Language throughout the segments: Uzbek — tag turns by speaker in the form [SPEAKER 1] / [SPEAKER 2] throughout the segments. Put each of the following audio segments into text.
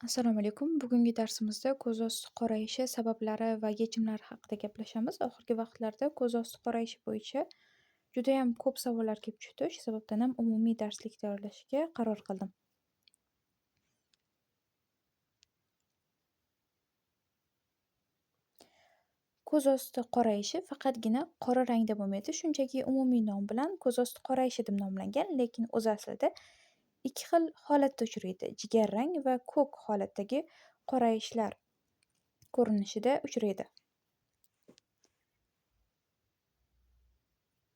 [SPEAKER 1] Assalomu alaykum. Bugungi darsimizda ko'z osti qorayishi sabablari va yechimlari haqida gaplashamiz. Oxirgi vaqtlarda ko'z osti qorayishi bo'yicha judayam ko'p savollar kelib tushdi. Shu sababdan ham umumiy darslik tayyorlashga qaror qildim. Ko'z osti qorayishi faqatgina qora rangda bo'lmaydi. Shunchaki umumiy nom bilan ko'z osti qorayishi deb nomlangan, lekin o'zi aslida ikki xil holatda uchraydi. Jigarrang va ko'k holatdagi qorayishlar ko'rinishida uchraydi.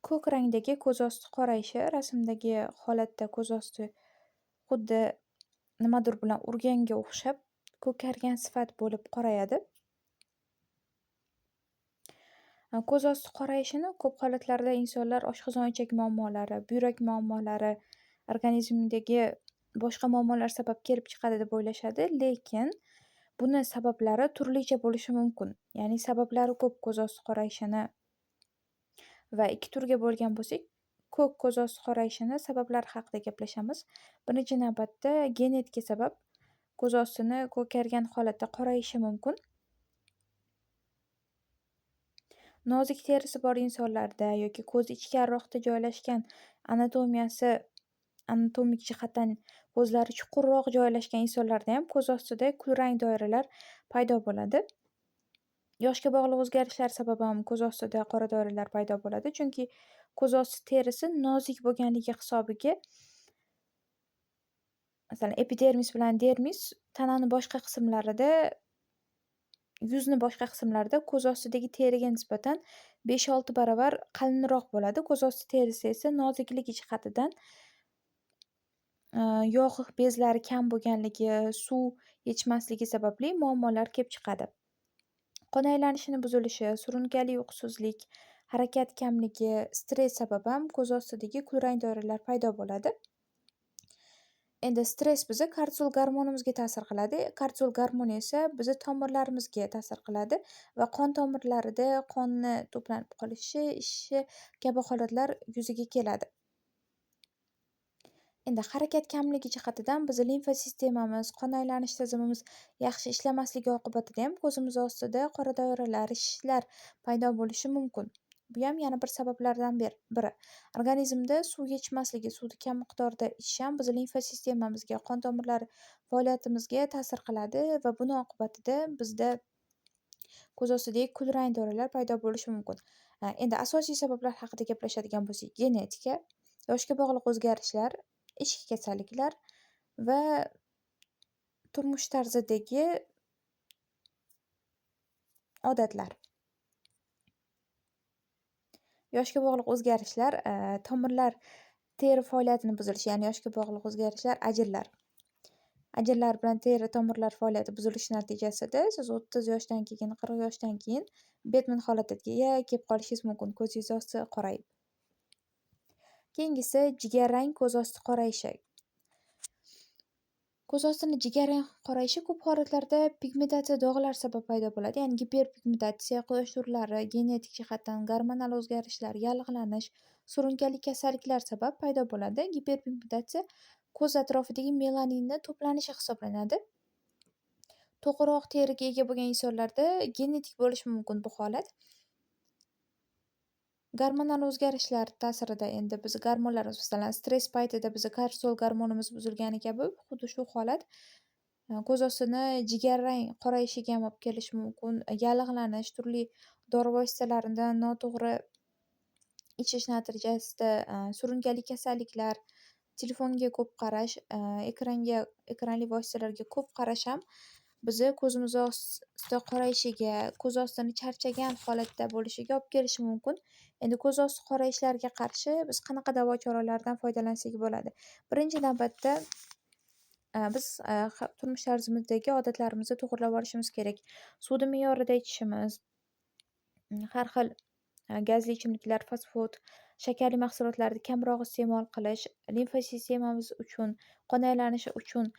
[SPEAKER 1] Ko'k rangdagi ko'z osti qorayishi rasmdagi holatda ko'z osti xuddi nimadir bilan urganga o'xshab ko'kargan sifat bo'lib qorayadi. Ko'z osti qorayishini ko'p holatlarda insonlar oshqozon-ichak muammolari, buyrak muammolari, organizmdagi boshqa muammolar sabab kelib chiqadi deb o'ylashadi, lekin buni sabablari turlicha bo'lishi mumkin. Ya'ni sabablari ko'p ko'z osti qorayishini va ikki turga bo'lgan bo'lsak, ko'k ko'z osti qorayishini sabablari haqida gaplashamiz. Birinchi navbatda genetika sabab ko'z ostini ko'kargan holatda qorayishi mumkin. Nozik terisi bor insonlarda yoki ko'zi ichkariroqda joylashgan, anatomiyasi anatomik jihatdan ko'zlari chuqurroq joylashgan insonlarda ham ko'z ostida kulrang doiralar paydo bo'ladi. Yoshga bog'liq o'zgarishlar sabab ham ko'z ostida qora doiralar paydo bo'ladi, chunki ko'z osti terisi nozik bo'lganligi hisobiga, masalan, epidermis bilan dermis tanani boshqa qismlarida, yuzni boshqa qismlarida ko'z ostidagi teriga nisbatan 5-6 barobar qalinroq bo'ladi. Ko'z osti terisi esa nozikligi jihatidan yog' bezlari kam bo'lganligi, suv yetishmasligi sababli muammolar kelib chiqadi. Qon aylanishini buzilishi, surunkali uyqusizlik, harakat kamligi, stress sabab ham ko'z ostidagi kulrang doiralar paydo bo'ladi. Endi stress bizni kortizol gormonimizga ta'sir qiladi. Kortizol gormoni esa bizni tomirlarimizga ta'sir qiladi va qon tomirlarida qonni to'planib qolishi, ishishi kabi holatlar yuzaga keladi. Endi harakat kamligi jihatidan bizni limfa sistemamiz, qon aylanish tizimimiz yaxshi ishlamasligi oqibatida ham ko'zimiz ostida qora doiralar, shishlar paydo bo'lishi mumkin. Bu ham yana bir sabablardan biri. Organizmda suv yetishmasligi, suvni kam miqdorda ichish ham bizni limfa sistemamizga, qon tomirlari faoliyatimizga ta'sir qiladi va buni oqibatida bizda ko'z ostidagi kulrang doiralar paydo bo'lishi mumkin. Endi asosiy sabablar haqida gaplashadigan bo'lsak, genetika, yoshga bog'liq o'zgarishlar, ichki kasalliklar va turmush tarzidagi odatlar. Yoshga bog'liq o'zgarishlar, tomirlar teri faoliyatini buzilishi, ya'ni yoshga bog'liq o'zgarishlar ajinlar. Ajinlar bilan teri tomirlar faoliyati buzilishi natijasida siz 30 yoshdan keyin, 40 yoshdan keyin Betman holatiga kelib qolishingiz mumkin, ko'zingiz osti qorayib. Keyingisi jigarrang ko'z osti qorayishi. Ko'z ostini jigarrang qorayishi ko'p holatlarda pigmentatsiya dog'lar sabab paydo bo'ladi. Ya'ni giperpigmentatsiya, quyosh nurlari, genetik jihatdan gormonal o'zgarishlar, yallig'lanish, surunkali kasalliklar sabab paydo bo'ladi. Giperpigmentatsiya ko'z atrofidagi melaninni to'planishi hisoblanadi. To'qroq teriga ega bo'lgan insonlarda genetik bo'lishi mumkin bu holat. Gormonal o'zgarishlar ta'sirida endi biz gormonlarimiz, masalan, stress paytida biz kortizol gormonimiz buzilgani kabi xuddi shu holat ko'z ostini jigarrang qorayishiga ham olib kelishi mumkin. Yallig'lanish, turli dori vositalaridan noto'g'ri ichish natijasida surunkali kasalliklar, telefonga ko'p qarash, ekranli vositalarga ko'p qarash ham bizni ko'zimiz ostida qorayishiga, ko'z ostini charchagan holatda bo'lishiga olib kelishi mumkin. Endi ko'z osti qorayishlarga qarshi biz qanaqa davo choralaridan foydalansak bo'ladi? Birinchi navbatda biz turmush tarzimizdagi odatlarimizni to'g'rilab olishimiz kerak. Suvni me'yorida ichishimiz, har xil gazli ichimliklar, fast food, shakarli mahsulotlarni kamroq iste'mol qilish, limfa sistemamiz uchun, qon aylanishi uchun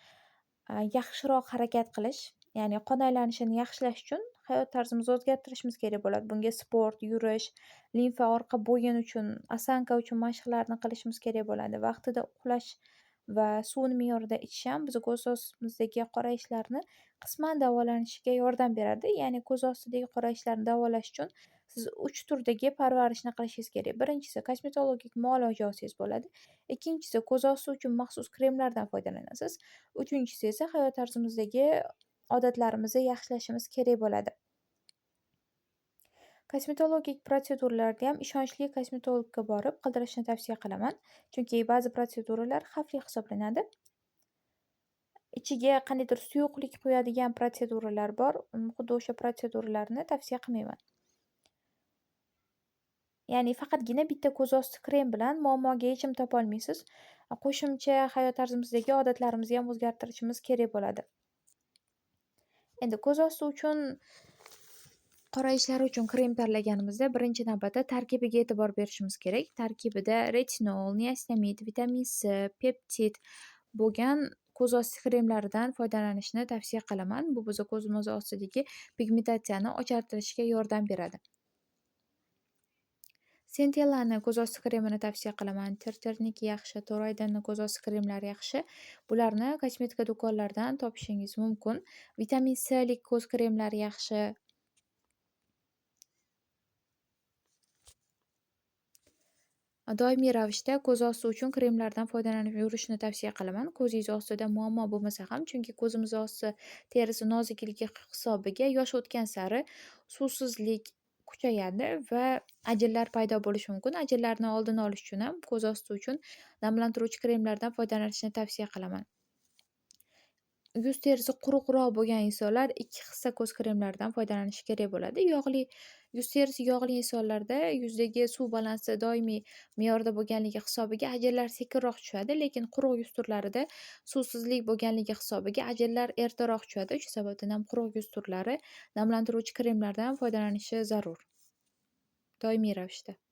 [SPEAKER 1] yaxshiroq harakat qilish, ya'ni qon aylanishini yaxshilash uchun hayot tarzimizni o'zgartirishimiz kerak bo'ladi. Bunga sport, yurish, limfa orqa bo'yin uchun, osanka uchun mashqlarni qilishimiz kerak bo'ladi. Vaqtida uxlash va suvni me'yorida ichish ham bizni ko'z ostimizdagi qorayishlarni qisman davolanishiga yordam beradi. Ya'ni ko'z ostidagi qorayishlarni davolash uchun siz 3 turdagi parvarishni qilishingiz kerak. Birinchisi kosmetologik muolaja olsangiz bo'ladi. Ikkinchisi ko'z osti uchun maxsus kremlardan foydalanasiz. Uchinchisi esa hayot tarzimizdagi odatlarimizni yaxshilashimiz kerak bo'ladi. Kosmetologik protseduralarni ham ishonchli kosmetologga borib qildirishni tavsiya qilaman. Chunki ba'zi protseduralar xavfli hisoblanadi. Ichiga qandaydir suyuqlik quyadigan protseduralar bor. Xuddi o'sha protseduralarni tavsiya qilmayman. Ya'ni faqatgina bitta ko'z osti krem bilan muammoga yechim topa olmaysiz. Qo'shimcha hayot tarzimizdagi odatlarimizni ham o'zgartirishimiz kerak bo'ladi. Endi ko'z osti uchun qorayishlar uchun krem tanlaganimizda birinchi navbatda tarkibiga e'tibor berishimiz kerak. Tarkibida retinol, niasinamid, vitamin C, peptid bo'lgan ko'z osti kremlaridan foydalanishni tavsiya qilaman. Bu bizni ko'zimiz ostidagi pigmentatsiyani ochartirishga yordam beradi. Centellani ko'z osti kremini tavsiya qilaman. Terterniki yaxshi, Toraydanni ko'z osti kremlari yaxshi. Bularni kosmetika do'konlaridan topishingiz mumkin. Vitamin C lik ko'z kremlari yaxshi. Doimiy ravishda ko'z osti uchun kremlardan foydalanib yurishni tavsiya qilaman. Ko'zingiz ostida muammo bo'lmasa ham, chunki ko'zimiz osti terisi nozikligi hisobiga yosh o'tgan sari suvsizlik kuchayadi va ajinlar paydo bo'lishi mumkin. Ajinlarni oldini olish uchun ham ko'z osti uchun namlantiruvchi kremlardan foydalanishni tavsiya qilaman. Yuz terisi quruqroq bo'lgan insonlar 2 hissa ko'z kremlaridan foydalanishi kerak bo'ladi. Yog'li yuz terisi yog'li insonlarda yuzdagi suv balansi doimiy me'yorda bo'lganligi hisobiga ajinlar sekinroq tushadi, lekin quruq yuz turlarida suvsizlik bo'lganligi hisobiga ajinlar ertaroq tushadi. Shu sababdan ham quruq yuz turlari namlantiruvchi kremlardan foydalanishi zarur doimiy ravishda.